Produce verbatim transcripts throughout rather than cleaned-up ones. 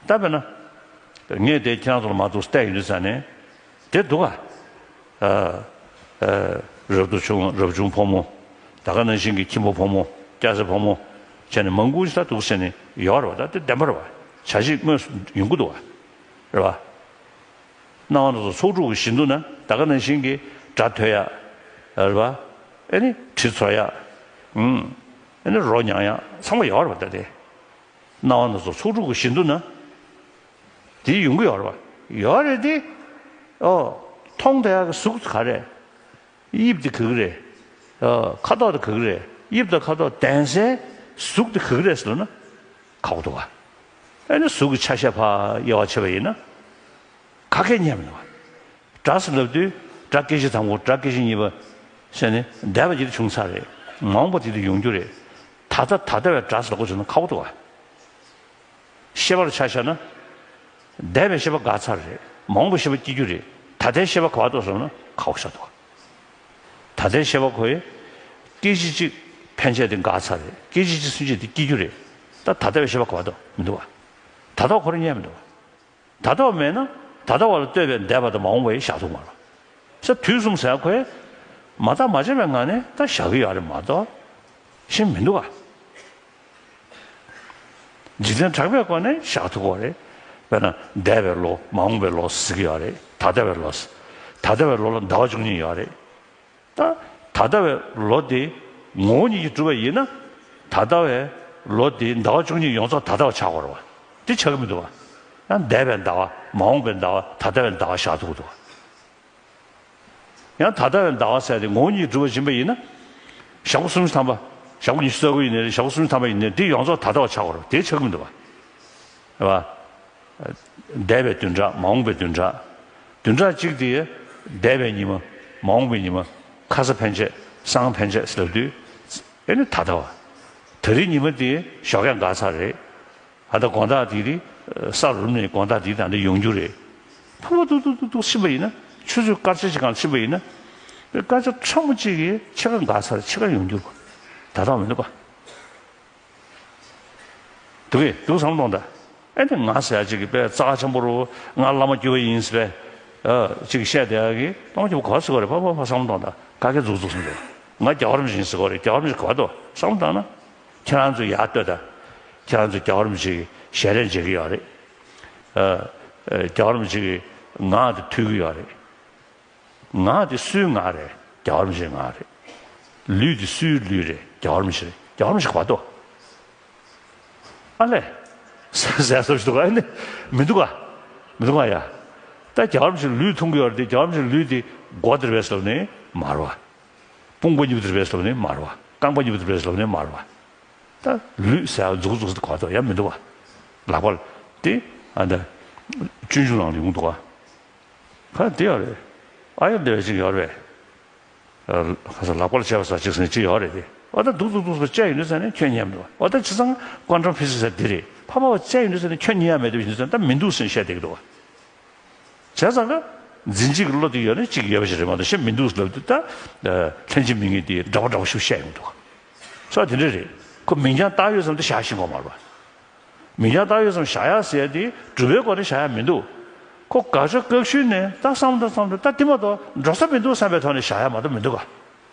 ད་དཔེར་ན། ངས་དེ་ཁྱེད་རང་ཚོ་ལ་མ་འདུག་བལྟས་ཡོང་དུས་ཙ་ནས། དེ་འདུག་ག་ཨ། ཨ། རབ་ཏུ་བྱུང་རབ་བྱུང་ཕོ་མོ། ད་ག་ནང་བཞིན་གྱི་ཁྱིམ་པ་ཕོ་མོ། སྐྱ་སེར་ཕོ་མོ། བྱས་ནས་མང་པོ་ཞིག་ད་འདུག་ཟེར་ནས་ཡོད་རེད་བ། ད་དེ་བདེན་པ་རེད་བ། བྱ་བྱེད་དངོས་སུ་ཡོང་གི་འདུག་བ། རེད་བ། སྣང་བ་སྣ་ཚོགས་ཚོགས་དྲུག་གི་བཞི་མདོ་ན་ད་ག་ནང་བཞིན་གྱི་སྒྲ་ཐོས་ཡག་རེད་བ། ཨེ་ནི་དྲི་ཚོར་ཡག་ཨུམ། ཨེ་ནི་རོ་མྱང་ཡག་ཚང་མ་ཡོད་རེད་བ། ད་དེ། སྣང་བ་སྣ་ཚོགས་ཚོགས་དྲུག་གི་བཞི་མདོ་ན། དེ་ཡོང་གི་ཡོད་རེད་བ། ཡོད་རེད་དེ། ཨོ། མཐོང་བསྡད་ཡག་གི་གཟུགས་ག་རེ། དབྱིབས་དེ་ག་གི་རེད། ཨོ། ཁ་དོག་དེ་ག་གི་རེད། དབྱིབས་དང་ཁ་དོག་ལྡན་སའི་གཟུགས་དེ་ག་གི་རེད་ཟེར་ན། ཁག་པོ་འདུག་བ། ཨེ་ནི་གཟུགས་ཀྱི་ཆ་ཤས་ཕར་དབྱེ་བ་ཕྱེ་བ་ཡིན་ན། ག་གེ་རྙེད་མི་འདུག་བ། སྒྲ་ཟེར་ལབ་དུས་སྒྲ་སྐད་ཅིག་དང་པོ། སྒྲ་སྐད་ཅིག་གཉིས་པ། ཟེར་ནས་འདས་པ་ཅིག་བྱུང་ཚར་རེད། མ་འོངས་པ་དེ་དུས་ཡོང་རྒྱུ་རེད། ད་ལྟ་ད་ལྟ་བའི་སྒྲ་ཟེར་ལབ་དགོས་བྱུང་ན་ཁག་པོ་འདུག་བ། ཤེས་པ་ལ་ཆ་བཞག་ན། འདས་པའི་ཤེས་པ་འགག་ཚར་རེད། མ་འོངས་པའི་ཤེས་པ་སྐྱེ་རྒྱུ་རེད། ད་ལྟའི་ཤེས་པ་ག་པར་འདུག་ཟེར་ན་ཁག་པོ་ཆགས་འདུག་བ། ད་ལྟའི་ཤེས་པ་ཁོ་ཡི་སྐད་ཅིག་གཅིག་ཕན་ཆད་དེ་འགག་ཚར་རེད། སྐད་ཅིག་གཅིག་ཚུན་ཆད་དེ་སྐྱེ་རྒྱུ་རེད། ད་ད་ལྟ་བའི་ཤེས་པ་ག་པར་འདུག་མི་འདུག་བ། ད་ལྟ་བ་ཁོ་རང་རྙེད་མི་འདུག་བ། ད་ལྟ་བ་མེད་ན་ད་ལྟ་བ་ལ་ལྟོས་པའི་འདས་པ་དང་མ་འོངས་པ་ཡི་བཞག་ཐུབ་མ་རེད། ས་དུས་གསུམ་ཟེར་ཁོས་མ་བརྟགས་མ་དཔྱད་པའི་ངང་ནས་ད་བཞག་གི་ཡོད་རེད་མ་གཏོགས་ཤེས་མི་འདུག་ག་འཇིག་རྟེན་གྲགས་པའི་སྒོ་ནས་བཞག་ཐུབ་ཀྱི་ཡོད་རེད། དཔེར་ན་འདས་པའི་ལོ། མ་འོངས་པའི་ལོ་ཟེར་གྱི་ཡོད་རེད། ད་ལྟ་བའི་ལོ། ད་ལྟ་བའི་ལོ་ལ་ཟླ་བ་བཅུ་གཉིས་ཡོད་རེད། ད་ད་ལྟ་བའི་ལོ་དེ་ངོ་བོ་ཉིད་ཀྱིས་གྲུབ་པ་ཡིན་ན། ད་ལྟ་བའི་ལོ་དེ་ཟླ་བ་བཅུ་གཉིས་ཡོངས་རྫོགས་ད་ལྟ་བ་ཆགས་དགོས་རེད་བ། དེ་ཆགས་ཀྱི་མི་འདུག་བ། ཡང་འདས་པའི་ཟླ་བ། མ་འོངས་པའི་ཟླ་བ། ད་ལྟ་བའི་ཟླ་བ་བཞག་ཐུབ་ཀྱི་འདུག་བ། ཡང་ད་ལྟ་བའི་ཟླ་བ་ཟེར་དེ་ངོ་བོ་ཉིད་ཀྱིས་གྲུབ་པ་ཡིན་པ་ཡིན་ན། ཞག་པོ་སུམ་ཅུ་ཐམ་པ། ཞག་པོ་ཉི་ཤུ་རྩ་དགུ་ཡིན་ནའི་རེད། ཞག་པོ་སུམ་ཅུ་ཐམ་པ་ཡིན་ནའི་དེ་ཡོངས་རྫོགས་ད་ལྟ་བ་ཆགས་དགོས་རེད། དེ་ཆགས་ཀྱི་མི་འདུག་བ། རེད་བ། འདས་པའི་བདུན་ཕྲག། མ་འོངས་པའི་བདུན་ཕྲག་བདུན་ཕྲག་གཅིག་དེ་འདས་པའི་ཉི་མ། མ་འོངས་པའི་ཉི་མ། ཁ་ས་ཕན་ཆད། སང་ཕན་ཆད་ཟེར་དུས། ཨེ་ནི་ད་ལྟ་བ། ད་རེས་ཉི་མ་དེ་ཞོགས་ཀས་འགག་ཚར་རེད། ཨ། ད་དགོང་དག་དེ་རེད། ས་རུབ་ནས་དགོང་དག་དེ་ད་འདི་ཡོང་རྒྱུ་རེད། ཕུ་བོ་ཏུག་ཏུག་ཏུག་ཏུག་ཕྱིན་པ་ཡིན་ན། ཆུ་ཚོད་སྐར་ཆ་གཅིག་སྒང་ཕྱིན་པ་ཡིན་ན། སྐར་ཆ་ཕྲ་མོ་གཅིག་གིས་ཕྱེད་ཀ་འགག་ཚར། ཕྱེད་ཀ་ཡོང་རྒྱུ་རེད། ད་ལྟ་བ་མི་འདུག་ག་འདུག་གས། འདུག་བསམ་བློ་གཏོང་དང་། ཨེ་ནི་ང་ཟེར་ཡ་ཅིག་གིས་དཔེ་རྩ་ཆེན་པོ་རུ་ང་བླ་མ་བརྒྱུད་པ་ཡིན་ཟེར་བས། ཨ། ཅིག་བཤད་བསྡད་ཡ་གི་སྟོང་རྒྱུ་གོ་ཟེར་གོ་རེད། ཕ་ཕ་ཕ་བསམ་བློ་གཏོང་དང་། ག་གེ་འཛུགས་འཛུགས་སོང་རེད། ང་རྒྱལ་བ་རིན་པོ་ཆེ་ཡིན་ཟེར་གོ་རེད། རྒྱལ་བ་རིན་པོ་ཆེ་ག་པར་འདུག་བསམ་བློ་བཏང་ན། ཁྱེད་རང་ཚོ་ཡར་ལྟོས་དང་། ཁྱེད་རང་ཚོ་རྒྱལ་བ་རིན་པོ་ཆེ་གི་ཞལ་རས་མཇལ་གི་ཡོད་རེད། ཨ། ཨ། རྒྱལ་བ་རིན་པོ་ཆེ་གི་ངག་དེ་ཐོས་ཀྱི་ཡོད་རེད། ངག་དེ་སུའི་ངག་རེད། རྒྱལ་བ་རིན་པོ་ཆེའི་ངག་རེད། ལུས་དེ་སུའི་ལུས་རེད། རྒྱལ་བ་རིན་པོ་ཆེ་རེད། རྒྱལ་བ་རིན་པོ་ཆེ་ག་པར་འདུག་ཨ་ལས། ཟེར་ཟེར་བཞིན་འདུག་ཨ་ནི་མི་འདུག་ག་མི་འདུག་ག་ཡ། ད་རྒྱལ་བ་རིན་པོ་ཆེ་ལུས་མཐོང་གི་ཡོད་རེད་དེ། རྒྱལ་བ་རིན་པོ་ཆེ་ལུས་དེ་མགོ་དེ་རེད་པས་ལབ་ནས་མ་རེད་བ། དཔུང་པ་གཉིས་པོ་དེ་རེད་པས་ལབ་ནས་མ་རེད་བ། རྐང་པ་གཉིས་པོ་དེ་རེད་པས་ལབ་ནས་མ་རེད་བ། ད་ལུས་ཟེར་བ་འཛུགས་འཛུགས་དེ་ག་པར་འདུག་ཡ་མི་འདུག་བ། ལག་པ་དེ། ཨ། ད་སྤྱོད་འཇུག་ནང་ལ་ཡོང་འདུག་ག་ཕ་དེ་ཡོད་རེད། ཨ་ཡོ་དེ་བས་ཅིག་ཡོད་རེད། ཨ། ཁ་ས་ལག་པར་བྱས་པ་ཟ་ཅིག་ཟེར་ཅིག་ཡོད་རེད་དེ། ཨ། ད་འདུག་འདུག་འདུག་བྱས་ཡོང་དུས་ཙ་ནས་ཁྱོད་རྙེད་མི་འདུག་ཨ། ད་བྱས་ཙང་ཀོན་ཊམ་ཕི་སིག་ཟེར་དེ་རེད། ཕ་ཕ་བ་བྱས་ཡོང་དུས་ཙ་ནས་ཁྱོད་རྙེད་ཡ་མེད་དུ་ཡོང་དུས་ཙ་ནས་ད་མི་འདུག་ཟེར་བཤད་བསྡད་ཀྱི་འདུག་བ། བྱས་ཙང་ཀ་འཛིན་བྱེད་ཀྱི་བློ་དེ་ཡོད་ན་གཅིག་ཡོད་པ་ཞིག་རེད་མ་གཏོགས་གཞན་མི་འདུག་ལབ་དུས་ད། ཨ། ལྷན་ཅིག་དམིགས་ངེས་དེ་འདྲ་པོ་འདྲ་པོ་ཞིག་བཤད་ཡོང་འདུག་ས་དེ་འདྲ་རེད། ཁོ་མིང་རྐྱང་བཏགས་ཡོད་ཙམ་དུ་བཞག་ཤེས་ཀྱི་ཡོད་མ་རེད་པ། མིང་རྐྱང་བཏགས་ཡོད་ཙམ་བཞག་ཡག་ཟེར་ཡ་དེ་སྒྲུབ་པའི་སྒོ་ནས་བཞག་ཡག་མི་འདུག་ཁོ་དགག་བྱ་བཀག་ཤུལ་ནས་ད་བསམ་བློ་བཏང་བསམ་བློ་བཏང་། ད་དེ་མ་གཏོགས་འགྲོ་ས་མི་འདུག་བསམ་པའི་ཐོག་ནས་བཞག་ཡག་མ་གཏོགས་མི་འདུག་ག་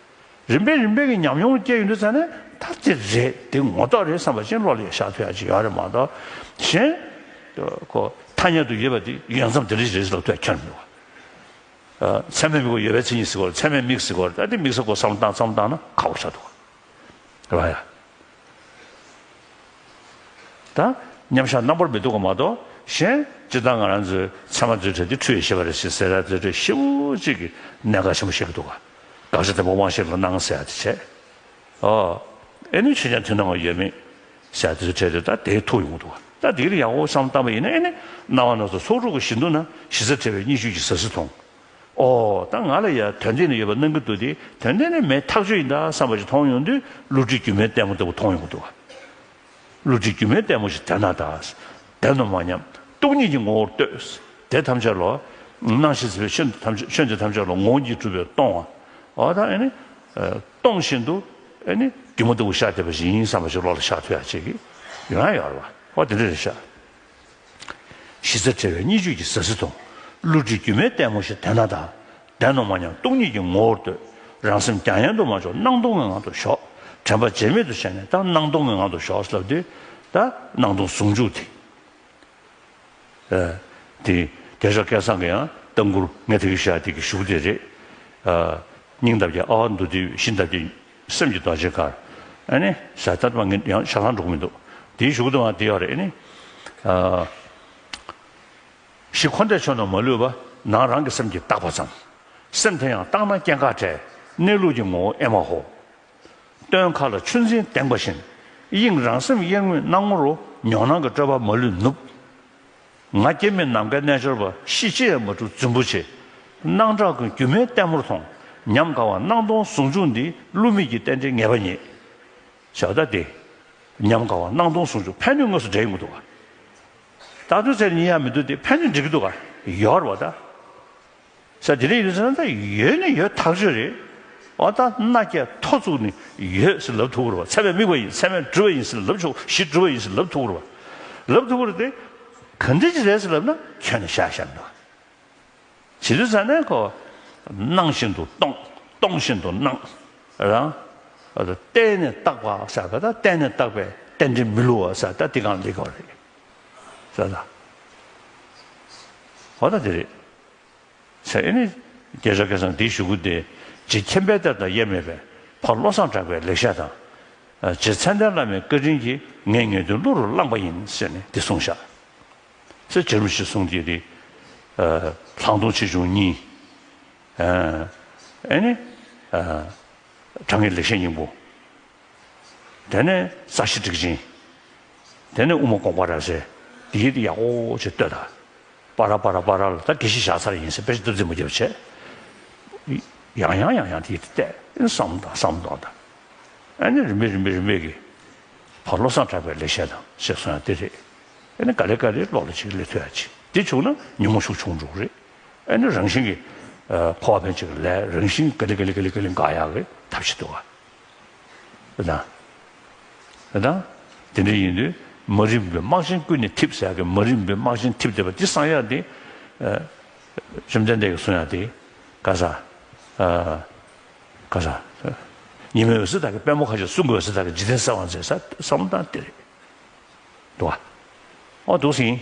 རིམ་པས་རིམ་པས་ཀྱི་ཉམས་མྱོང་སྐྱེ་ཡོང་དུས་ཙ་ནས་ད་དེ་རེད། དེ་ངོ་ཐོག་རེད་བསམ་པ་ཅན་བློ་ལ་ཡང་ཤར་ཐུབ་ཡག་ཅིག་ཡོད་རེད་མ་གཏོགས། གཞན་ཁོ་ཐ་སྙད་དུ་ཡོད་པ་དེ་ཡོད་མཚམས་དེ་འདྲ་ཞིག་རེད་ཟེར་ལབ་ཐུབ་ཡག་ཁྱོན་མི་འདུག་ག་ཨ། ཚད་མས་དམིགས་པ་ཡོད་པའི་མཚན་ཉིད་ཟེར་གོ་རེད། ཚད་མས་དམིགས་ཟེར་གོ་རེད། ད་དེ་དམིགས་ས་སྐོར་བསམ་བློ་བཏང་བསམ་བློ་བཏང་ན་ཁག་པོ་ཆགས་འདུག་ག་རེད་བ་ཡ། ད་མཉམ་བཞག་རྣམ་པར་མི་རྟོག་པ་མ་གཏོགས་གཞན་སྤྱིར་བཏང་ང་རང་ཚོའི་ཚད་མ་རྫས་གྲས་འདི་འཁྲུལ་བའི་ཤེས་པ་རེད་ཟེར་ཟེར་ཡག་རྫས་གྲས་ཞེ་པོ་ཅིག་གི་གནད་འགག་ཆེན་པོ་བཤད་ཀྱི་འདུག་ག་དགག་བྱ་བདེན་པ་དབང་ཤེས་ལ་སྣང་ཟེར་ཡག་དེ་བྱས། ཨོ། ཨེ་ནི་ཆོས་ཅན་མཐུན་སྣང་བ་ཡོད་མེད་ཟེར་ཡག་དེ་ཚོའི་གྲས་དེ་ད་དེའི་ཐུག་ཡོང་གི་འདུག་ག་ད་དེ་ལ་ཡག་པོ་བསམ་བློ་བཏང་པ་ཡིན་ན། ཨེ་ནི་སྣང་བ་སྣ་ཚོགས་ཚོགས་དྲུག་གི་བཞི་མདོ་ན་གཞི་རྩ་བྲལ་བའི་གཉིས་བརྗོད་ཀྱི་ཟབ་གསལ་མཐོང་། ཨོ། ད་ང་ལ་ཡ་དོན་དེ་ནི་ཡོད་པ་སྣང་གི་འདུག་སྟེ། དོན་དེ་ནི་མེད་ཐག་ཆོད་ཡིན་ད་བསམ་པ་ཞིག་མཐོང་ཡོང་དུས་བསླུ་བྲིད་སྒྱུ་མའི་ལྟད་མོ་ལྟ་བུ་མཐོང་ཡོང་གི་འདུག་ག་བསླུ་བྲིད་སྒྱུ་མའི་ལྟད་མོ་ཞིག་དེ་ན་ད། བདེན་དུ་མ་ཉམས་སྟོང་ཉིད་ཀྱི་ངོ་བོར་ལྟོས། དེ་ཐམས་ཅད་ལ། སྣང་ཞིང་འཛིན་པའི་ཆོས་འདི་ཐམས་ཅད། ཆོས་འདི་ཐམས་ཅད་ལ་ངོ་བོ་ཉིད་གྲུབ་པས་སྟོང་བ། འོ་ད་ཨེ་ནི། ཨ། སྟོང་བཞིན་དུ་ཨེ་ནི་སྒྱུ་མ་ལྟ་བུ་ཤར་བསྡད་པ་ཞིག་ཡིན་བསམ་པ་ཞིག་བློ་ལ་ཤར་ཐུབ་ཡག་ཅིག་གི་ཡོང་ཡག་ཡོད་རེད་བ། འོ་དེ་འདྲ་རེད་ཤག་གཞི་རྩ་བྲལ་བའི་གཉིས་བརྗོད་ཀྱི་ཟ་ཟི་དང་། བསླུ་བྲིད་སྒྱུ་མའི་ལྟད་མོ་ཞིག་དེ་ན་ད། བདེན་ནོ་མ་སྙམ་སྟོང་ཉིད་ཀྱི་ངོ་བོར་ལྟོས། རང་སེམས་རྒྱ་ཡན་དུ་མ་འཇོག་སྣང་སྟོང་གི་ངང་དུ་ཞོག་དྲན་པ་བརྗེད་མེད་དུ་བྱས་ནས་ད་སྣང་སྟོང་གི་ངང་དུ་ཞོག་ལབ་དུས། ད་སྣང་སྟོང་ཟུང་འཇུག་དེ། ཨ། དེ་རྒྱལ་མཆོག་སྐལ་བཟང་གི་ཡང་ཏམ་ཀུར་ངས་དེ་གི་ཞུ་ཡ་དེ་གི་གཞུག་དེ་རེད། ཨ། སྙིང་འདབ་ཀྱི་ཨ་བ་མདོ་སྡེ་གཞི་འདབ་ཀྱི་སེམས་ཀྱི་རྡོ་རྗེ་གར། ཨ་ནི་ཟ་ད་མ་ངས་ཡང་ཤ་ཁང་འགྲོ་གི་མི་འདུག་དེའི་གཞུག་ཏུ་མ་དེ་ཡོད་རེད། ཨ་ནི། ཨ། གཞི་འཁོར་འདས་ཆོས་རྣམས་མ་ལུས་པ། ནང་རང་གི་སེམས་ཀྱིས་བཏགས་པ་ཙམ། སེམས་དེ་ཡང་བཏང་ན་སྐྱེ་འགག་བྲལ། གནས་ལུགས་ཀྱི་ངོ་བོ་ཨེ་མ་ཧོ། སྟོན་མཁའ་ལ་ཆུ་འཛིན་ལྡེངས་པ་བཞིན། དབྱིངས་རང་སེམས་དབྱེར་མེད་སྣང་ངོ་རུ། མྱོང་སྣང་གི་སྤྲོས་པ་མ་ལུས་ནུབ། ང་སྐྱེ་མེད་ནམ་མཁའི་རྣལ་འབྱོར་པ། གཤིས་ཅི་ཡང་མ་གྲུབ་རྫུན་པོ་ཆེ། སྣང་གྲགས་ཀུན་སྒྱུ་མའི་ལྟད་མོར་མཐོང་། ཉམས་དགའ་བ་སྣང་སྟོང་ཟུང་འཇུག་འདི། བསླུ་མེད་ཀྱི་རྟེན་འབྲེལ་ངེས་པ་རྙེད། བྱ་བ་ད་དེ། ཉམས་དགའ་བ་སྣང་སྟོང་ཟུང་འཇུག་ཕན་གནོད་དངོས་སུ་འབྲེལ་ཡོང་གི་འདུག་ག་ད་དུས་ཚེ་ནི་ཡང་མི་འདུག་སྟེ་ཕན་ཚུན་འགྲིག་གི་འདུག་ག་ཡོད་རེད་བ་ད། ས་དེ་འདྲ་ཡིན་ཟེར་ན་ད་ཡོད་ནི་ཡོད་ཐག་ཆོད་རེད། འོ་ད་མནའ་སྐྱེལ་ཐོ་བཙུགས་ནི་ཡོད་ཟེར་ལབ་ཐུབ་ཀྱི་རེད་བ། ཚད་མས་དམིགས་པ་ཡིན། ཚད་མས་གྲུབ་པ་ཡིན་ཟེར་ལབ་ཆོག་གཞི་གྲུབ་པ་ཡིན་ཟེར་ལབ་ཐུབ་ཀྱི་རེད་བ། ལབ་ཐུབ་ཀྱི་རེད་དེ། ག་འདྲ་ཅིག་རེད་ཟེར་ལབ་ན་ཁྱོན་ནས་བཤད་བཤད་མི་འདུག་བྱེད་དུས་ཙ་ནས་ཁོ། སྣང་བཞིན་དུ་སྟོང་། སྟོང་བཞིན་དུ་སྣང་། རང་། བརྟེན་ནས་བཏགས་པ་ཟེར་བ་ད་བརྟེན་ནས་བཏགས་པའི་རྟེན་འབྲེལ་མི་བསླུ་བ་ཟེར་ད་འདི་གང་ལེགས་པ་རེད། ཟེར་ད། འོ་ད་དེ་རེད། ཟེར་ཨེ་ནི། རྒྱལ་སྲས་སྐལ་བཟང་འདིའི་ཞུ་སྐུལ་དེ། རྗེ་མཁྱེན་པའི་གཏེར་དང་དབྱེར་མེད་པའི། ཕ་བློ་བཟང་གྲགས་པའི་ལེགས་བཤད་དང་། རྗེ་མཚན་ལྡན་བླ་མའི་བཀའ་དྲིན་གྱིས། ངས་ངེས་དོན་གླུ་རུ་བླངས་པ་ཡིན་ཟེར་ནས་འདི་གསུངས་བཞག་ཟེར་རྗེ་རིན་པོ་ཆེས་གསུངས་དེ་རེད། ལྷག་མཐོང་ཆེ་ཆུང་གཉིས། ཨ་ནི། དྲང་ངེས་ལེགས་བཤད་སྙིང་པོ། དེ་ནས་རྩ་ཤེ་ཊཱིཀ་ཆེན། དེ་ནས་དབུ་མ་དགོངས་པ་རབ་གསལ། འདི་ཡིད་ཡག་པོ་ཅིག་ལྟོས་དང་། པ་ར་པ་ར་པ་ར་ལ་ད་དགེ་བཤེས་བཞག་ཚར་ཡིན་ཟེར་དཔེ་ཆ་སྟབས་བདེ་མ་རྒྱབ་བྱས། ཡང་ཡང་ཡང་ཡང་དེ་ཡིད་དེ་བལྟས་བསམ་དང་བསམ་དང་དང་། ཨ་ནི་རིམ་པས་རིམ་པས་རིམ་པས་ཀྱི། ཕ་བློ་བཟང་གྲགས་པའི་ལེགས་བཤད་དང་ཞེས་གསུངས་ཡང་དེ་རེད། ཨ་ནི་ག་ལེ་ག་ལེ་ཀློག་ལ་ཅིག་སླེབས་ཐུབ་ཡ་ཅིག་དེ་བྱུང་ན་ཉོན་མོངས་ཤུགས་ཆུང་འགྲོ་གི་རེད། ཨ་ནི་རང་བཞིན་གྱིས། ཨ། འཁོར་བ་ཕན་ཆད་ཀྱི་ལས་རང་བཞིན་ག་ལེ་ག་ལེ་ག་ལེ་ག་ལེ་འགག་ཡག་གི་ཐབས་ཤེས་འདུག་ག་ད། ད། དེ་འདྲ་ཡིན་དུས་མ་རིག་པའི་རྨག་ཆེན་ཀུན་ནས་འཐིབས་ཟེར་ཡག་གི་མ་རིག་པའི་རྨག་ཆེན་འཐིབས་བསྡད་པ་འདི་སངས་ཡག་དེ། ཨ། བཅོམ་ལྡན་འདས་ཀྱིས་གསུངས་ཡག་དེ། ག་ས། ཨ། ག་ས། ཉི་མའི་འོད་ཟེར་དག་གིས་པད་མོ་ཁ་ཤས་སྲུང་གི་འོད་ཟེར་དག་གིས་འཇིག་རྟེན་གསལ་བར་མཛད་ས་བསམ་བློ་བཏང་དེ་རེད། འདུག་ག་ཨོ་འདུག་སེ་ཡིན།